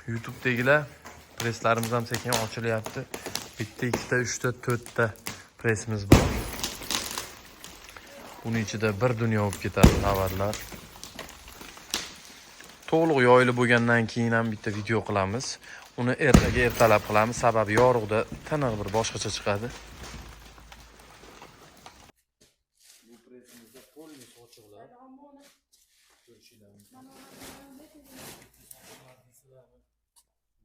YouTube'dagilar, presslarimiz ham sekin ochilyapti. Bitta, ikkita, uchta, to'rtta pressimiz bor. Buni ichida bir dunyo bo'lib ketadi tovarlar. To'liq yoyilib bo'lgandan keyin ham bitta video qilamiz. Uni ertaga ertalab qilamiz, sababi yorug'da tiniq bir boshqacha chiqadi. Bu pressimizda polni sochiqlar. Ko'rishinglar mumkin. Sochiqlar deysizlarmi?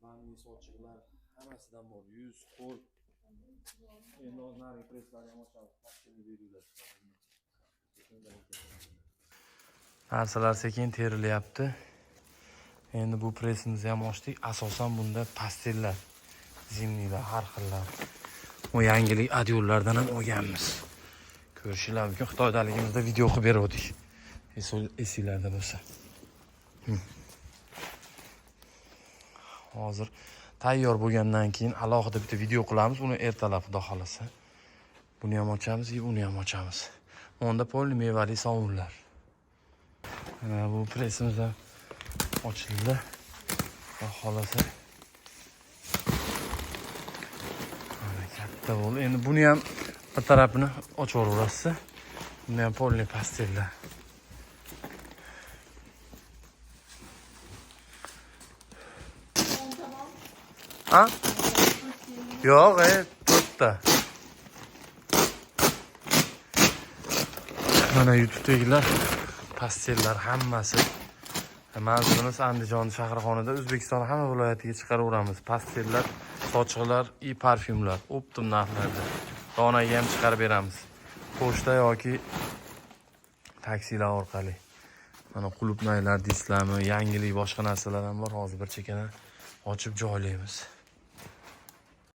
Banni sochiqlar hammasidan bor. Yuz, qo'l. Endi hozir narigi presslarni ham ochamiz. Pastini beringlar. Narsalar sekin terilyapti. Endi bu pressimizni ham ochdik. Asosan bunda pastellar, zimniylar, har xillar. Bu yangilik adyollardan ham olganmiz. Ko'rishinglar mumkin. Xitoydaligimizda video qilib beruvdik. Esinglarda bo'lsa. Hozir tayyor bo'lgandan keyin alohida bitta video qilamiz. Uni ertalab xudo xolasa. Buni ham ochamiz, uni ham ochamiz. Onda polni mevali sovunlar. Mana bu pressimiz ham ochildi. Xudo xolasa. Mana katta bo'ldi. Endi buni ham bir tarafini ochib yuborasiz. Buni ham polni pastellar. Ha? Yo'q, to'rtta. Mana YouTube'dagilar pastellar hammasi. Manzilimiz Andijon shahrixonida, O'zbekiston hamma viloyatiga chiqaraveramiz. Pastellar, sochiqlar i parfyumlar optim narxlarda. Donaga ham chiqarib beramiz. Pochta yoki taksilar orqali. Mana qulupnaylar deysizlarmi, yangilik boshqa narsalar ham bor. Hozir bir chekkadan ochib joylaymiz.